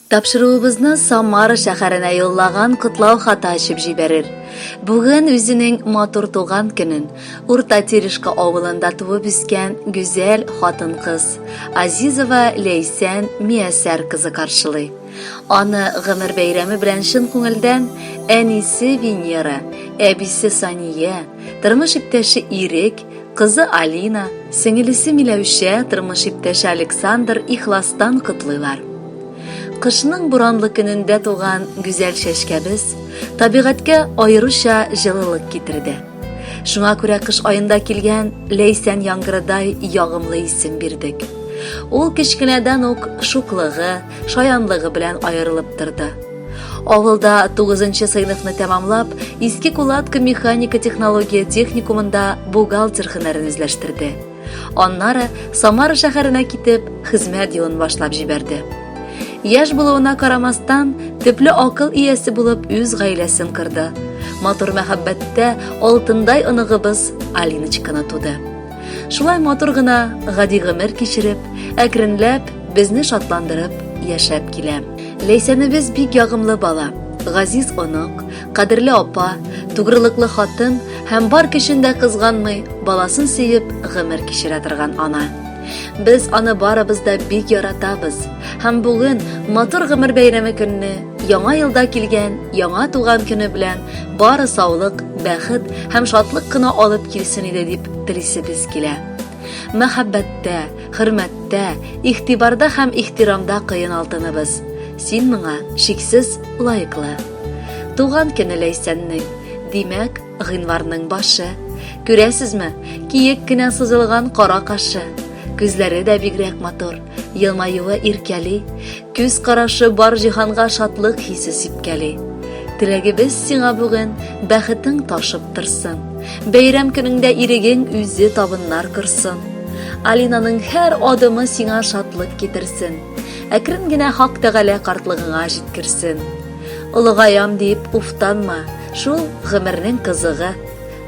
Тапшыруыбызны Самара шәһәренә юллаган котлау хаты ачып җибәрер. Бүген үзенең матур туган көнен Урта Терешка авылында туып үскән гүзәл хатын-кыз Азизова Ләйсән Миясәр кызы каршылый. Аны гомер бәйрәме белән чын күңелдән әнисе Венера, әбисе Сания, тормыш иптәше Ирек, кызы Алина, сеңелесе Миләүшә, тормыш иптәше Александр ихластан котлыйлар. Кышның буранлы көнендә туган гүзәл чәчкәбез табигатькә аеруча җылылык китерде. Шуңа күрә кыш аенда килгән Ләйсән яңгырыдай ягымлы исем бирдек. Ул кечкенәдән үк шуклыгы, шаянлыгы белән аерылып торды. Авылда 9 сыйныфны тәмамлап, Иске Кулатка механика технология техникумында бухгалтер һөнәрен үзләштерде. Аннары Самара шәһәренә китеп, хезмәт юлын башлап җибәрде. Яшь булуына карамастан, төпле акыл иясе булып үз гаиләсен корды. Матур мәхәббәттә алтындай оныгыбыз Алиночканы туды. Шулай матур гына гади гомер кичереп, әкренләп безне шатландырып яшәп килә. Ләйсәнебез бик ягымлы бала, газиз онык, кадерле апа, тугрылыклы хатын һәм бар көчен дә кызганмый, баласын сөеп гомер кичерә торган ана. Без аны барыбыз да бик яратабыз. Һәм бүген матур гомер бәйрәме көнне, яңа елда килгән яңа туган көне белән бары саулык, бәхет һәм шатлык кына алып килсен иде дип телисебез килә. Мәхәббәттә, хөрмәттә, игътибарда һәм ихтирамда кыен алтыныбыз. Син моңа шиксез лаеклы. Туган көне Ләйсәннең, димәк, гыйнварның башы. Күрәсезме, киек кенә сызылган кара кашы. Күзләре дә бигрәк матур, елмаюы иркәли. Күз карашы бар җиһанга шатлык хисе сипкәли. Теләгебез сиңа бүген бәхетең ташып торсын. Бәйрәм көнеңдә ирегең үзе табыннар корсын. Алинаның һәр адымы сиңа шатлык китерсен. Әкрен генә Хак Тәгалә картлыгыңа җиткерсен. Олыгаям дип уфтанма, шул гомернең кызыгы.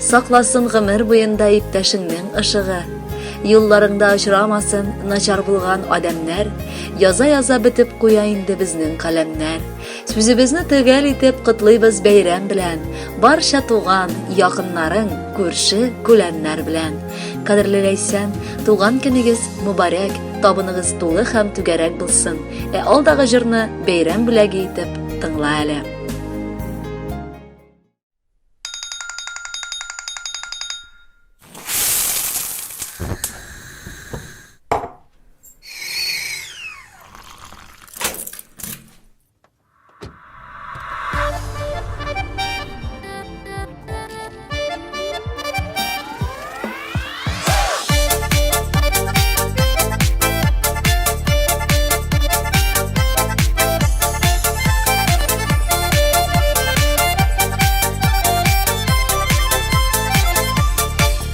Сакласын гомер буенда иптәшеңнең ышыгы. Юлларыңда очрамасын начар булган адәмнәр. Яза-яза бетеп куя инде безнең каләмнәр. Сүзебезне төгәл итеп котлыйбыз бәйрәм белән. Барча туган, якыннарың, күрше, күләннәр белән. Кадерле Ләйсән, туган көнегез мөбарәк, табыныгыз тулы һәм түгәрәк булсын. Ә алдагы җырны бәйрәм бүләге итеп тыңла әле.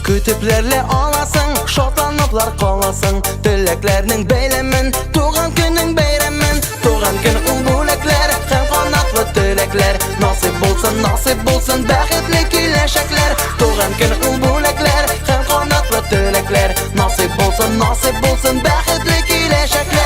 Көтепләрле аласың, шатланыплар каласың. Теләкләрнең бәйләмен, туган көнең бәйрәмен. Туган көн ул бүләкләр һәм канатлы теләкләр. Насыйп булсын, насыйп булсын бәхетле киләчәкләр. Туган көн ул бүләкләр һәм канатлы теләкләр. Насыйп булсын, насыйп булсын бәхетле киләчәкләр.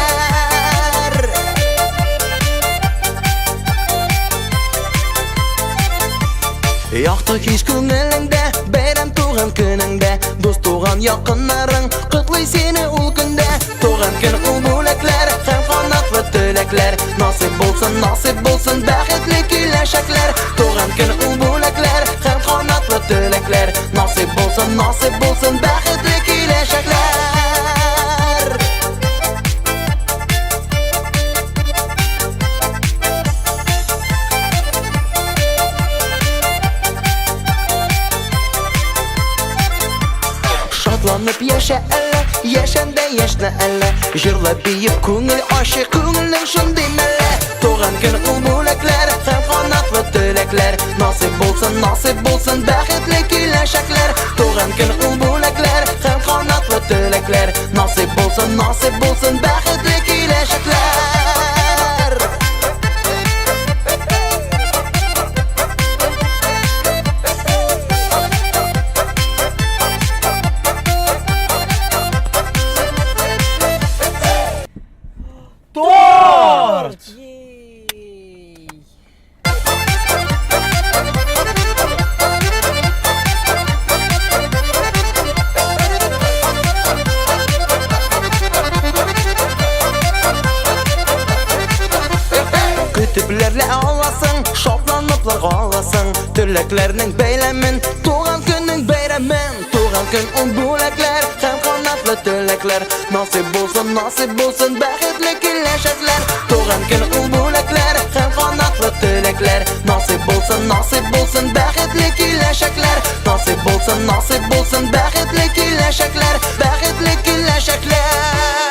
Якты хис күңелеңдә, бәйрәм туган көнеңдә, дус туган якыннарың котлый сине ул көндә. Туган көн ул бүләкләр һәм канатлы теләкләр. Насыйп булсын, насыйп булсын бәхетле киләчәкләр. Туган көн ул бүләкләр һәм канатлы теләкләр. Насыйп булсын, насыйп булсын бәхетле киләчәкләр. Шатланып яшә әллә, яшәндә яшьнә әллә. Җырлап биеп күңел ачык, күңелнең шундый мәллә. Туган көн ул бүләкләр һәм канатлы теләкләр. Насыйп булсын, насыйп булсын бәхетле киләчәкләр. Туган көн ул бүләкләр һәм канатлы теләкләр. Насыйп булсын, насыйп булсын бәхетле киләчәкләр. Торт! Бүләкләрле аласың, шатланыплар каласың. Теләкләрнең бәйләмен, туган көннең бәйрәмен. Туган көн ул бүләкләр һәм канатлы теләкләр. Насыйп булсын, насыйп булсын бәхетле киләчәкләр. Туган көн ул бүләкләр һәм канатлы теләкләр. Насыйп булсын, насыйп булсын бәхетле киләчәкләр. Насыйп булсын, насыйп булсын бәхетле киләчәкләр. Бәхетле киләчәкләр.